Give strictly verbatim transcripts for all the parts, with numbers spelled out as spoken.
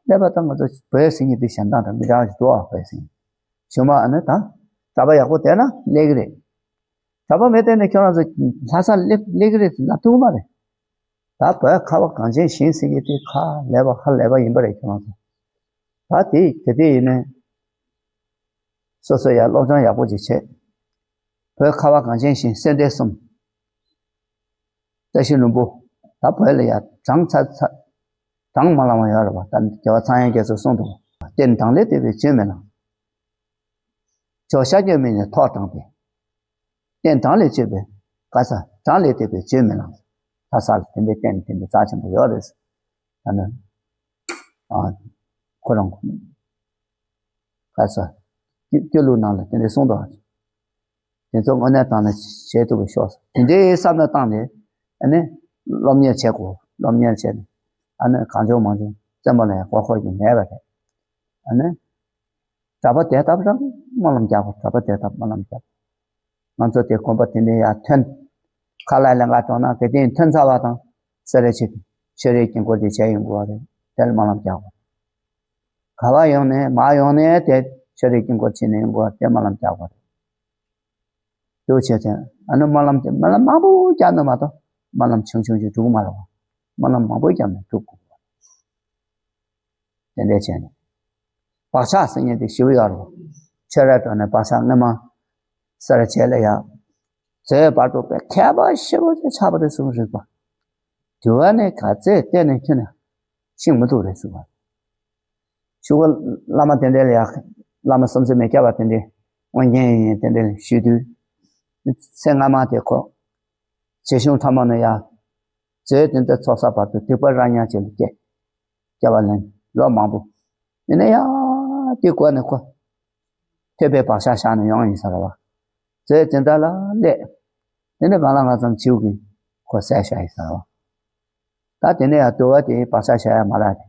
སླེབས་པ་དང་ང་ཚོ་བོད་ཟེར་མཁན་དེ་གཞན་དང་དང་མི་འདྲ་བ་ཞིག་འདུག་ཨ། བོད་ཟེར་མཁན་ཞུ་མ། ཨ་ནི་ད་གྲྭ་པ་ཡག་པོ་བསྡད་ན་སླེབས་ཀྱི་རེད། གྲྭ་པ་མེད་དེ་ནས་ཁྱོད་རང་ཚོ་ལྷ་སར་སླེབས་སླེབས་ཀྱི་རེད་ལབ་ཐུབ་ཀྱི་མ་རེད། ད་བོད་ཁ་བ་གངས་ཅན་ཞིང་ཟེར་གྱི་དེ་ཁ་ལས་པ་ཧ་ལས་པ་ཡིན་པ་རེད། ཁྱོད་རང་ཚོ་ད་དེ་དེ་དེ་ཡིན་ནས་སོ་སོ་ཡར་སློབ་སྦྱོང་ཡག་པོ་ཅིག་བྱེད། བོད་ཁ་བ་གངས་ཅན་ཞིང་སེ་འབྲས་གསུམ། བཀྲ་ཤིས་ལྷུན་པོ། ད་བོད་ལ་ཡ་གྲངས་ཚ་ཚ། གྲངས་མ་ལང་བ་ཡོད་རེད་བ། ད་རྒྱལ་བ་ཚངས་དབྱངས་རྒྱ་མཚོས་གསུངས་འདུག་རྟེན་གྲངས་ལས་འདས་པའི་རྒྱུན་མི་ལང་། ཇོ་ཤཱཀྱ་མི་ནི་ཐོག་དྲངས་ཏེ། རྟེན་གྲངས་ལས་བརྗོད་པའི་ག་ས་གྲངས་ལས་འདས་པའི་རྒྱུན་མི་ལང་། ལྷ་ས་ལ་དེ་འདྲའི་རྟེན་དེ་འདྲའི་རྩ་ཆེན་པོ་ཡོད་རེད། ད་ནི། ཨ། ཁོ་རང་། ག་ས། སྐྱོ་སྐྱོ་ལུགས་ནང་ལ་དེ་འདྲ་གསུངས་འདུག་དེ་ཚོ་དངོས་གནས་དྲང་གནས་བྱེད་ཐུབ་པ་ཤོག་དེ་འདྲའི་བསམ་བློ་བཏང་ནས་ཨ་ནི་སློབ་གཉེར་བྱེད་དགོས། སློབ་གཉེར་བྱས་ནས་ཨ་ནི་གང་བྱུང་མང་བྱུང་བཙན་པོ་ལ་ཡང་མགོ་འཁོར་རྒྱུ་མེད་པ་རེད། ཨ་ནི་གྲྭ་པ་དེ་ལྟ་བུ་རང་སྨོན་ལམ་རྒྱག་དགོས། གྲྭ་པ་དེ་ལྟ་བུ་སྨོན་ལམ་རྒྱག་ང་ཚོ་དེ་དགོན་པ་དེ་འདྲའི་ཡར་ཐོན། ཁ་ལག་ལེན་ག་འགྲོ་ན་དེ་དེ་ཐོན་ཚར་བ་དང་སེ་ར་བྱེས་ཆོས་རའི་དཀྱིལ་འཁོར་དེ་བྱས་ཡོང་དགོས་པ་རེད། དེ་ལ་སྨོན་ལམ་རྒྱག་དགོས། ག་བ་ཡོང་ནས་མར་ཡོང་ནས་དེ་ཆོས་རའི་དཀྱིལ་འཁོར་ཕྱིན་ནས་ཡོང་དགོས་པ་དེ་སྨོན་ལམ་རྒྱག་དགོས་རེད། དེ་བྱས་ཙང་ཨ་ནི་སྨོན་ལམ་དེ་སྨོན་ལམ་མང་པོ་རྒྱག་ན་མ་གཏོགས་སྨོན་ལམ་ཆུང་ཆུང་ཞིག་འགྲུབ་མ་རེད་བ། སྨོན་ལམ་མང་པོ་རྒྱབ་ནས་འགྲུབ་དགོས་པ། དེ་འདྲས་བྱས་ནས། བག་ཆགས་ཟེར་མཁན་དེ་ཞེ་པོ་ཡོད་རེད། ཆོས་ར་འགྲོ་ནས་བག་ཆགས་སྔོན་མ་སེ་ར་བྱེས་ལ་ཡ། མཛོད་བར་དུ་པའི་མཁས་པ་ཞེ་པོ་ཅིག་ཆགས་པ་རེད་གསུངས་རེད་པ། དུས་བ་ནས་ག་ཚད་བལྟས་ནས་ཁྱོན་ནས་ཤེས་མི་ཐུབ་རེད་གསུངས་པ། ཆུ་བོ་བླ་མ་དེ་འདྲས་ལ་ཡ། བླ་མ་སུམ་ཅུ་མེ་ཁྱབ་པ་དེ་འདྲས་དབང་ཆེན་ཡིན་དེ་འདྲས་ཞུས་དུས། ཚེ་སྔ་མ་དེ་ཁོ། བྱེས་གཞུང་ཁྲ་མོ་ནས་ཡ། མཛོད་དེ་འདྲ་ཚོགས་བསགས་བར་དུ་སྡིག་པ་ར་ཉག་ཅིག་ལ་སྐྱེས། སྐྱེ་བ་ལེན་ལོ་མང་པོ། ཡིན་ན་ཡང་དེ་གོ་ནས་ཁོ། ཐོས་པའི་བག་ཆགས་བཞག་ནས་ཡོང་ཡིན་ས་རེད་བ། མཛོད་འཛིན་གྲྭ་ལ་སླེབས། དེ་ནས་གང་ལ་གང་འཚམ་བྱིའུ་གིས་ཁོ་བསད་བཞག་ཡིན་ས་རེད་བ། ད་དེ་ནས་ཡང་དུ་བ་དེ་བག་ཆགས་བཞག་ཡ་མ་རག་དེ།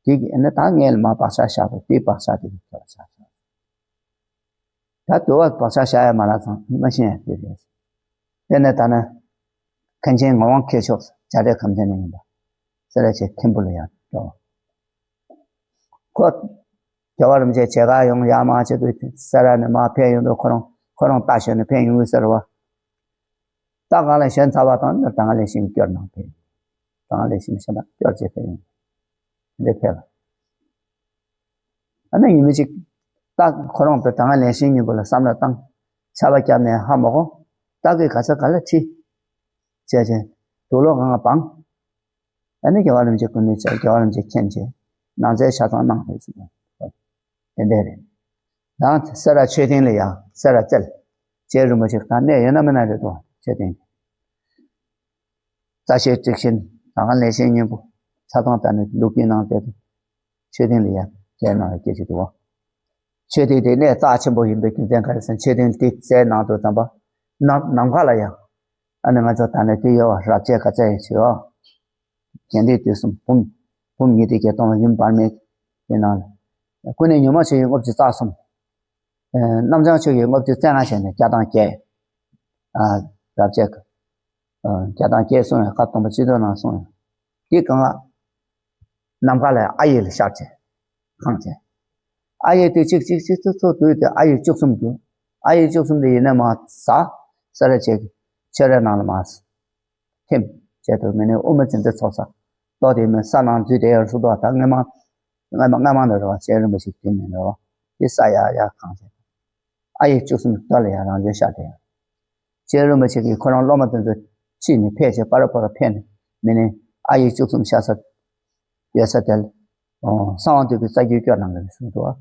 དེ་གིས་ཨ་ནི་ད་ངས་ལ་མ་བག་ཆགས་བཞག་པ་དེ་བག་ཆགས་དེ་གིས་ཁྱོད་ལ་བཞག་བཞག་ད་དུ་བ་བག་ཆགས་བཞག་ཡ་མ་རག་ཙང་མ་ཤེས་ཡ་དེ་རེད། དེ་ནས་ད་ནི། མཁན་ཆེན་ངག་དབང་མཁས་མཆོག་བྱ་བྲལ་ཁམས་ཚན་ནས་ཡིན་པ། སེ་ར་བྱེས་ཐིམ་ཕུ་ལ་ཡང་འགྲོ། ཁོ། རྒྱལ་བ་རིན་པོ་ཆེ་མཇལ་ཁ་ཡོང་ཡ་མ་བྱེད་དུས་སེ་ར་ནས་མར་ཕེབས་ཡོང་དུས་ཁོ་རང་ཁོ་རང་རྟ་ཞོན་ནས་ཕེབས་ཡོང་གི་ཟེར་བ། རྟ་སྒང་ལ་ཞོན་ཚར་བ་དང་ནི་དྲང་ལེན་ཤིང་སྐྱོར་ནང་ཕེབས། དྲང་ལེན་ཤིང་ཞེ་མ་སྐྱོར་བྱས་ཕེབས་ཡོང་། འདི་ཕེབས། ཨ་ནི་ཉི་མ་གཅིག་རྟ་ཁོ་རང་དང་དྲང་ལེན་ཤིང་གཉིས་པོ་ལ་བསམ་བློ་བཏང་། ཆར་པ་བརྒྱབ་ནས་ཧ་མ་གོ། རྟ་གིས་ག་ས་ག་ལ་ཁྲིད། བྱས་བྱས། དུག་ལོག་སྒང་ལ་སྦངས། ཨ་ནི་རྒྱལ་བ་རིན་པོ་ཆེ་སྐུ་མདུན་བྱས། རྒྱལ་བ་རིན་པོ་ཆེ་མཁྱེན་བྱས། ནང་མཛད་ཆ་ཚང་གནང་རེད་ཟེར། དེ་འདྲས་རེད། ཡང་སེ་ར་མཆོད་རྟེན་ལ་ཡ་སེ་ར་རྩེ་ལ། རྗེ་རིན་པོ་ཆེ་གང་གནས་ཡོད་ན་མེད་ན་རེད་དོ་མཆོད་རྟེན། རྩ་ཤེ་ཏྲིག་ཤིན་དྲང་ལེན་ཤིང་སྙིང་པོ་ཆ་ཚང་དང་ནི་ལུགས་ཀྱི་ནང་དེ་མཆོད་རྟེན་ལ་ཡ་རྗེ་ནང་ལ་སྐྱེ་ཞིག་འདུག་བ། མཆོད་རྟེན་དེ་གནས་རྩ་ཆེན་པོ་ཡིན་པའི་རྒྱུ་མཚན་ག་རེ་ཟེར་ན་མཆོད་རྟེན་དེ་རྩའི་ནང་དུ་འཛོམས་པ། ནམ་ནམ་མཁའ་ལ་ཡ། ཨ་ནི་ང་ཚོ་ད་ནི་དེ་ཡོད་བ་རབ་བྱེད་ག་ཚད་ཡོད་ཞུ་བ། རྒྱན་ཏེ་དུས་གསུམ་བུམ། བུམ་ཉིད་དེ་བརྒྱད་སྟོང་ཡུམ་བར་མེད། དེ་ནང་ལ། ཀུན་ནས་ཉོན་མོངས་ཆོས་ཀྱི་དངོས་བཅུད་རྩ་གསུམ། རྣམ་བྱང་ཆོས་ཀྱི་དངོས་བཅུད་རྩ་ལྔ་བྱས་ནས་བརྒྱ་དང་བརྒྱད། རབ་བྱེད། བརྒྱ་དང་བརྒྱད་གསུངས་ཡང་བཀའ་སྡོམ་པ་སྤྱི་དོན་ནང་གསུངས་ཡང་། དེ་གང་ལ། ནམ་མཁའ་ལ་ཨ་ཡིག་ལ་ཤར་བྱས། གང་བྱས། ཨ་ཡིག་དེ་གཅིག་གཅིག་གཅིག་ཚུར་ཚུར་བསྡུས་ཏེ་ཨ་ཡིག་བཅུ་གསུམ་གྱུར། ཨ་ཡིག་བཅུ་གསུམ་དེ་ཡིན་ན་མ་ཟ། སེ་ར་བྱེས་ཀྱི་ཆོས་རའི་ནང་ལ་མ། ཐིམ། བྱས་འདུག་མི་ནི་དབུ་མ་འཛིན་གྲྭ་ཚོགས་ས། ལོ་དེ་མི་ས་ནང་འཛུལ་བསྡད་ཡོད་སུ་དོ་ད་སྔོན་མ། སྔ་མ་སྔ་མ་ནས་རེད་བ་རྗེ་རིན་པོ་ཆེ་དེ་ནས་རེད་བ། དེ་ས་ཡ་ཡ་གང་བྱས། ཨ་ཡིག་བཅུ་གསུམ་དོ་ལ་ཡ་རང་བྱོན་ཤར་བསྡད་ཡོད། རྗེ་རིན་པོ་ཆེ་གིས་ཁོ་རང་སློབ་མ་དེ་ཚོ་ཁྲིད་ནས་ཕེབས་བྱས་པ་ར་པ་ར་ཕེབས་ནས་མི་ནི་ཨ་ཡིག་བཅུ་གསུམ་ཤར་ས། ཡོད་ས་དེ་ལ། གསང་བ་འདུས་པའི་རྩ་རྒྱུད་སྐྱོར་གནང་གི་རེད་གསུངས་འདུག་བ།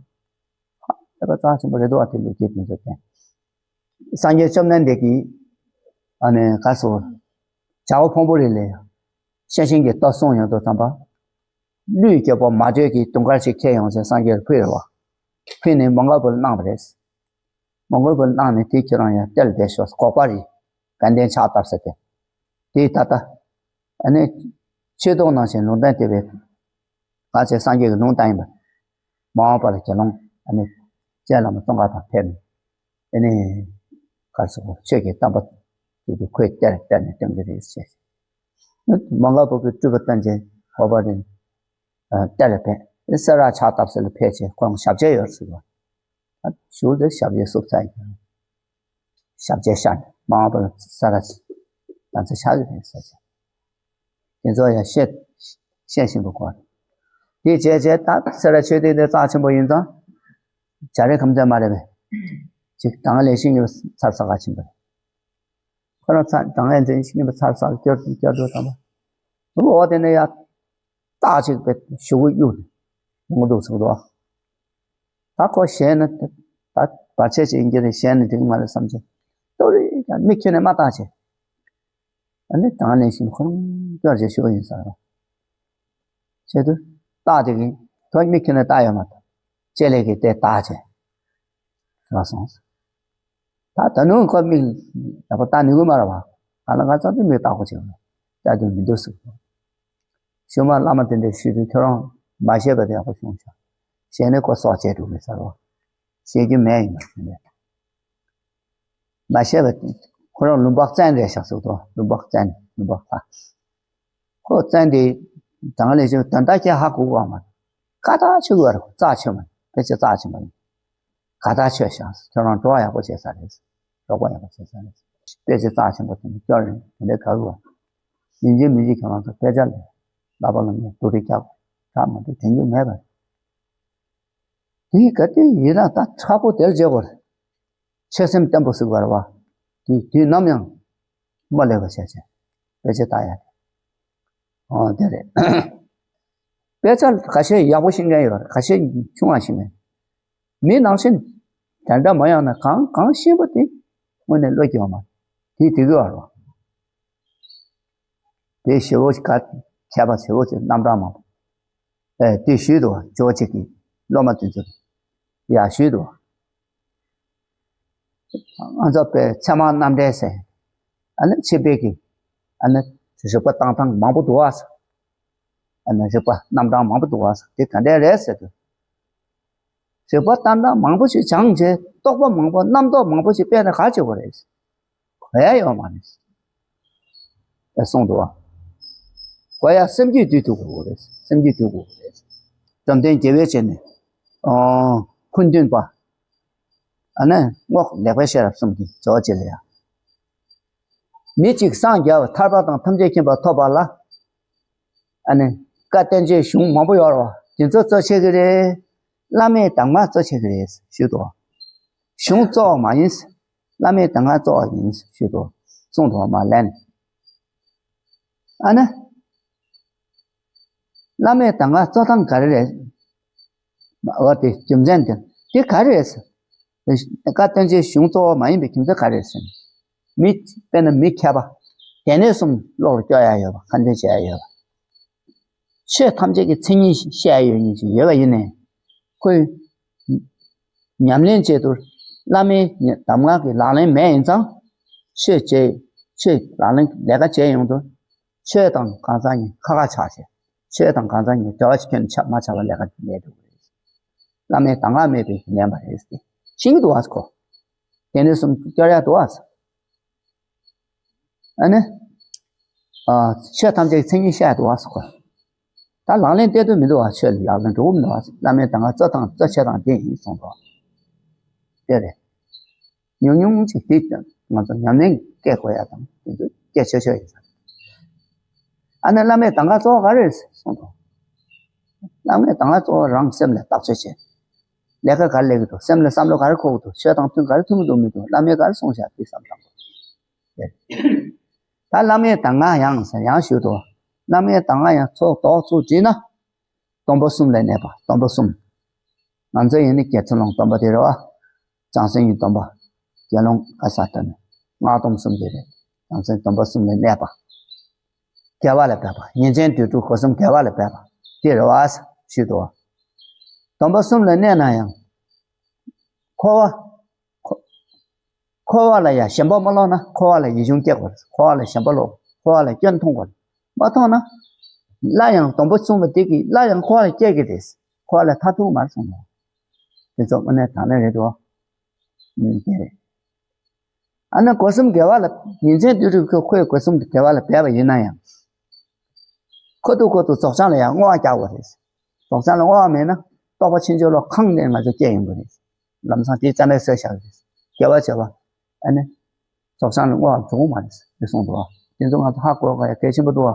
ཧ་ལས་པ་རྩ་ཆེན་པོ་རེད་འདུག་བ་དེ་ལུགས་ཀྱི་དེ་ཚོ་བསྟན། སངས་རྒྱས་བཅོམ་ལྡན་འདས་ཀྱིས་ཨ་ནི་ག་སོ། བྱ་བ་ཕུང་པོ་རེ་ལས་ཤེས་བཞིན་གྱི་སྟོབས་གསུངས་ཡོང་དུས་ཙམ་པ། ཀླུའི་རྒྱལ་པོ་མ་དྲོས་ཀྱིས་དུང་དཀར་ཞིག་ཁྱེར་ཡོང་ཚེ་སངས་རྒྱས་ལ་ཕུལ་བ། ཕུལ་ནས་མོའུ་འགལ་བུ་ལ་གནང་བ་རེད། མོའུ་འགལ་བུ་ལ་གནང་ནས་དེ་ཁྱེད་རང་ཡང་གཏེར་ལ་བསྡད་ཤོག་སྒོག་པ་རེད། དགའ་ལྡན་ཕྱག་བཏབ་ས་དེ། དེའི་ད་ལྟ། ཨ་ནི། ཆོས་ཐོག་ནང་བཞིན་ལུང་བསྟན་དེ་བས། ག་ཚད་སངས་རྒྱས་ཀྱི་ལུང་བསྟན་ཡིན་པ། མ་འོངས་པ་ལ་དགེ་སློང་ཨ་ནི། རྗེ་བླ་མ་ཙོང་ཁ་པ་ཕེབས་ནས། ཨ་ནི། ག་ཚོད་ཆོས་ཀྱི་བསྟན་པ། དེ་དུས་ཁོས་གཏེར་གཏེར་ནས་སྟོན་གྱི་རེད་ཟེར། མོའུ་འགལ་བུ་གི་སྤྲུལ་པ་བསྟན་ཅིང་སྒོག་པ་རེད། གཏེར་ལ་ཕེབས། སེ་ར་ཕྱག་བཏབ་ཟེར་ལ་ཕེབས་བྱས་ཁོ་རང་ཞབས་རྗེས་ཡོད་ཟེར་བ། ད་ཞུ་དེ་ཞབས་རྗེས་བསུབ་ཚར་ཡིན། ཞབས་རྗེས་ཤར་ནས་མ་འོངས་པ་ལ་ས་ར་ད་ཚེ་ཆགས་ཀྱི་རེད་ཟེར་བྱས། དེ་ཚོ་ཡང་བཤད་བཤད་བཞིན་པ་གོ། དེ་བྱས་བྱས་ད་སེ་ར་ཆོས་སྡེ་འདི་རྩ་ཆེན་པོ་ཡིན་ཙང་། རྒྱ་རིགས་ཁམས་ཚན་མ་རེད་པས། ཅིག་དྲང་ལེན་ཤེས་ཉིན་པ་ཚར་ས་ག་ཕྱིན་པ་རེད། ཁོ་རང་ཚ་དྲང་ལེན་འཛིན་ཤེས་ཉིན་པ་ཚར་ས་ག་སྐྱོར་སྐྱོར་འགྲོ་དང་པ། འོ་དེ་ནས་ཡང་རྟགས་ཅིག་པའི་ཞུ་གུ་གཡུག་ནས་ཡོང་གི་འདུག་ཟེར་གི་འདུག་ད་ཁོ་ཞེད་ན་ད་བར་ཆད་ཅིག་ཡིན་གྱི་རེད། ཞེད་ན་འགྲིག་གི་མ་རེད་བསམ་བྱས། ཏོ་རེ་ཀྱང་མིག་ཁྱོན་ནས་མ་བལྟ་བྱས། ཨ་ནི་དྲང་ལེན་ཞིག་ཁོ་རང་སྐྱོར་བྱེད་ཞུ་གི་ཡིན་ཟེར་བ། བྱས་དུས་རྟགས་དེ་གིས་ཁོ་མིག་ཁྱོན་ནས་བལྟ་ཡོད་མ་ཐག་ལྕེ་ལས་ཀྱིས་དེ་བལྟ་བྱས་ར་སོང་། ད་ད་ནུ་ཁོ་མིག་ཡག་པོ་བལྟ་ནུས་གི་མ་རེད་བ། ང་ལ་ང་ཚང་དེ་མིག་བལྟ་དགོས་བྱས་བལྟ་དུས་མི་འདུག་ཟེར། ཞུ་མ་བླ་མ་དེ་འདྲས་ཞུས་དུས་ཁྱོད་རང་མ་བཤད་པ་དེ་ཡག་པོ་བྱུང་ཤག་ཞེད་ནས་ཁོ་སྲོག་བཅད་འགྲོ་གི་ཟེར་བ། བཤད་རྒྱུ་མེད་ཡིན་ན་དེ་འདྲས། མ་བཤད་པ་དེ་ཁོ་རང་ལུང་པ་བཙན་རེད་ཤག་ཟེར་དོ། ལུང་པ་བཙན། ལུང་པ་ཁ། ཁོ་བཙན་དེ་དྲང་ལེན་ཞུ་དོན་དག་ཁྱེད་ཧ་གོ་གོ་མ་རེད། ཁ་ཐག་ཆོད་གི་རེད། རྩ་ཆོད་མ་རེད། ཕལ་ཆེར་རྩ་ཆོད་མ་རེད། ཁ་ཐག་ཆོད་ཤག་ཁྱོད་རང་གྲོགས་ཡག་པོ་བྱས་ས་རེད། རོགས་པ་ཡག་པོ་བྱས་ས་རེད། དཔེ་ཆ་རྩ་ཆེན་པོ་དེ་ནི་སྐྱོར་རེད། དེ་འདྲའི་ག་གི་བ། ཡིན་གཅིག་མིན་གཅིག་ཁྱོད་རང་ཚོ་དཔེ་ཆ་ལས་བསླབ་པ་ལ་ངས་དུ་རེ་རྒྱག་དྲག་མ་འདུག་དྲན་རྒྱུ་མེད་པ་རེད། དེ་ག་དུས་ཡིན་ན་ད་དྲག་པོ་དེར་བྱེད་དགོས་རེད། ཆོད་སེམས་བརྟན་པོ་ཟིག་བར་བ། དེ་དུས་ནམ་ཡང་མ་ལེགས་པ་བྱས་བྱས་དཔེ་ཆ་ལྟ་ཡ་རེད། ཨོ་དེ་རེད། དཔེ་ཆ་ཁ་ཤས་ཡག་པོ་ཤེས་མཁན་ཡོད་རེད། ཁ་ཤས་ཆུང་བ་ཤེས་མཁན། མི་ནང་བཞིན་དེ་འདྲ་མ་ཡོང་ན་གང་གང་ཤེས་པ་དེ་དངོས་གནས་བློ་སྐྱེ་བ་མ་དེ་དེ་གི་བར་བ། དེ་ཞེ་བོ་ཞིག་ག་མཁས་པ་ཞེ་བོ་ཞིག་རྣམ་གྲངས་མང་པོ་ཨེ་དེ་ཞུས་འདུག་ཇོ་གཅིག་གིས་སློབ་མ་དེ་ཚོ་ཡ་ཞུས་འདུག་ང་ཚོ་པའི་ཚད་མ་རྣམ་འགྲེལ་ཟེར། ཨ་ནི་ཆེད་ཕེབས་ཀྱི་ཨ་ནི་རིགས་པ་བཏང་སྟངས་མང་པོ་འདུག་ཨ་ཟེར། ཨ་ནི་རིགས་པ་རྣམ་གྲངས་མང་པོ་འདུག་ཨ་ཟེར། དེ་ག་འདྲས་རེད་ཟེར་དུས། རིགས་པ་རྣམ་གྲངས་མང་པོ་ཞིག་སྦྱངས་རྗེས་རྟོགས་པ་མང་པོ་རྣམ་རྟོག་མང་པོ་ཞིག་སྤེལ་ན་ག་བྱེད་དགོས་རེད། གོ་ཡ་ཡོད་མ་རེད། ཨེ་གསུངས་འདུག་བ། གོ་ཡ་སེམས་རྒྱུད་འདུལ་ཐུབ་དགོས་རེད། སེམས་རྒྱུད་འདུལ་དགོས་རེད། བཅོམ་ལྡན་རྒྱལ་བའི་ཞལ་ནས། ཨོ། ཁུངས་འདུས་པ། ཨ་ནི་རྔོག་ལེགས་པའི་ཤེས་རབ་གསུམ་གྱི་ཇོ་བོ་རྗེ་ལ་ཡ། མི་གཅིག་སངས་རྒྱས་པ་ཐར་པ་དང་ཐམས་ཅད་མཁྱེན་པ་ཐོབ་པ་ལ། ཨ་ནི་བཀའ་བསྟན་བཅོས་གཞུང་མང་པོ་ཡོད་རེད་བ། དེ་ཚོ་གཙོ་ཆེ་གི་རེད། བླ་མའི་གདམས་ངག་གཙོ་ཆེ་གི་རེད་ཞུས་འདུག་བ། གཞུང་གཙོ་བོ་མ་ཡིན། བླ་མའི་གདམས་ངག་གཙོ་བོ་ཡིན་ཞུས་འདུག་བ། གསུངས་འདུག་བ་མ་ལན། ཨ་ནི། བླ་མའི་གདམས་ངག་གཙོ་སྟངས་ག་རེ་རེད། འོ་དེ་རྒྱུ་མཚན་དེ་དེ་ག་རེ་རེད་ཟེར། བཀའ་བསྟན་བཅོས་གཞུང་གཙོ་བོ་མ་ཡིན་པའི་རྒྱུ་མཚན་ག་རེ་རེད་ཟེར། མི་དཔེར་ན་མི་མཁས་པ། སྡེ་སྣོད་གསུམ་བློ་ལ་སྐྱོར་ཡ་ཡོད་པ། ཁ་འདོན་བྱེད་ཡ་ཡོད་པ། ཆོས་ཐམས་ཅད་ཀྱི་མཚན་ཉིད་བཤད་ཡ་ཡོད་མཁན་ཅིག་ཡོད་པ་ཡིན་ནའི། ཁོས་ཉམས་ལེན་བྱེད་དུས་བླ་མའི་གདམས་ངག་གི་ལག་ལེན་མེད་ཡིན་ཙང་། ཆོས་བྱེད། ཆོས་ལག་ལེན་ལས་ཀ་བྱེད་ཡོང་དུས། ཆོས་དང་གང་ཟག་གཉིས་ཁ་ཁ་ཆགས་བྱས། ཆོས་དང་གང་ཟག་གཉིས་འབྲེལ་བ་ཞིག་ཁྱོན་ནས་ཆགས་མ་ཆགས་པ་ལས་ཀ་ལས་འགྲོ་གི་རེད། བླ་མའི་གདམས་ངག་མེད་པའི་ལན་པ་རེད་ཟེར། ཤེས་ཀྱི་འདུག་ཨ་ཁོ། དེ་ནས་གསུམ་སྐྱོར་ཡ་འདུག་ཨ། ཨ་ནི། ཨ་ཆོས་ཐམས་ཅད་ཀྱི་མཚན་ཉིད་བཤད་འདུག་ཨ་ཁོ། ད་ལག་ལེན་བསྟན་དུ་མི་འདུག་ཨ། ཆོས་ལ་ལག་ལེན་འགྲོ་གི་མི་འདུག་ཨ། བླ་མའི་གདམས་ངག་གཙོ་དང་གཙོ་ཆེ་དང་དེ་ཡིན་གསུངས་འདུག་ཨ། དེ་རེད། ཉུང་ཉུང་ཅིག་དེ་ང་ཚོ་ཉམས་ལེན་སྐད་གོ་ཡ་དང་དེ་ཚོ་སྐད་ཆོད་ཆོད་ཡིན་ས་རེད། ཨ་ནི་བླ་མའི་གདམས་ངག་གཙོ་བོ་ག་རེ་རེད་གསུངས་དང་། བླ་མའི་གདམས་ངག་གཙོ་བོ་རང་སེམས་ལ་བརྟག་དཔྱད་བྱེད། ལས་ཀ་ག་རེ་ལས་ཀྱི་འདུག་སེམས་ལ་བསམ་བློ་ག་རེ་འཁོར་གྱི་འདུག་ཆོས་དང་མཐུན་ག་རེ་མཐུན་གྱི་འདུག་མི་འདུག་བླ་མས་ག་རེ་གསུངས་བཞག་དེ་བསམ་བློ་བཏང་དགོས། ད་བླ་མའི་གདམས་ངག་ཡང་ཟེར་ཡང་ཞུས་འདུག་བླ་མའི་གདམས་ངག་ཡང་ཚོགས་རྡོག་ཚུགས་བྲིས་ན། སྡོམ་པ་གསུམ་ལ་གནས་པ། སྡོམ་པ་གསུམ། ང་ཚོ་ཡིན་ན་རྗེ་བཙུན་སློང་སྡོམ་པ་དེ་རེད་བ། བྱང་སེམས་ཀྱི་སྡོམ་པ། དགེ་སློང་ཨ་ས་ཏ་ནི། སྔགས་སྡོམ་གསུམ་དེ་རེད། བྱང་སེམས་སྡོམ་པ་གསུམ་ལ་གནས་པ། དགེ་བ་ལ་འབད་པ། ཉིན་མཚན་དུས་དྲུག་སྒོ་གསུམ་དགེ་བ་ལ་འབད་པ། དེ་རེད་བ། ཞུས་འདུག་བ། སྡོམ་པ་གསུམ་ལ་གནས་ན་ཡང་། འཁོར་བ། འཁོར་བ་ལ་ཡང་ཞེན་པ་མ་ལོག་ན་འཁོར་བ་ལ་ཡིད་གཞུང་སྐྱེ་དགོས། འཁོར་བ་ལ་ཞེན་པ་ལོག་འཁོར་བ་ལ་སྐྱོན་མཐོང་དགོས། མ་མཐོང་ན། སླར་ཡང་སྡོམ་པ་བསྲུངས་པ་དེ་གིས་སླར་ཡང་འཁོར་བ་ལ་སྐྱེ་གི་རེད། འཁོར་བ་ལ་མཐར་ཐུག་མར་སོང་ངོ་། དེ་ཚོ་དངོས་གནས་དྲང་གནས་རེད་དོ། ཨུམ་དེ་རེད། ཨ་ནི་སྒོ་གསུམ་དགེ་བ་ལ་ཉིན་མཚན་དུས་དྲུག་ཁོས་སྒོ་གསུམ་དགེ་བ་ལ་འབད་པ་ཡིན་ན་ཡང་། ཁོ་ཐུག་ཁོ་ཐུག་རྫོགས་བྱང་ལ་ཡང་བསྔོ་བ་རྒྱག་དགོས་རེད། རྫོགས་བྱང་ལ་བསྔོ་བ་མེད་ན་རྟོགས་པ་ཆེན་པོ་ལ་ཁེངས་ནས་ང་ཚོ་སྐྱེ་ཡོང་གི་རེད། ལམ་སང་དེའི་རྩ་མེད་བཟོས་བཞག་གི་རེད། དགེ་བ་བྱས་པ་ཨ་ནི་རྫོགས་བྱང་ལ་བསྔོ་བ་འགྲོ་གི་མ་རེད་ཟེར་གསུངས་འདུག་དེ་ཚོ་ང་ཚོ་ཧ་གོ་དགོས་ཡ་གལ་ཆེན་པོ་འདུག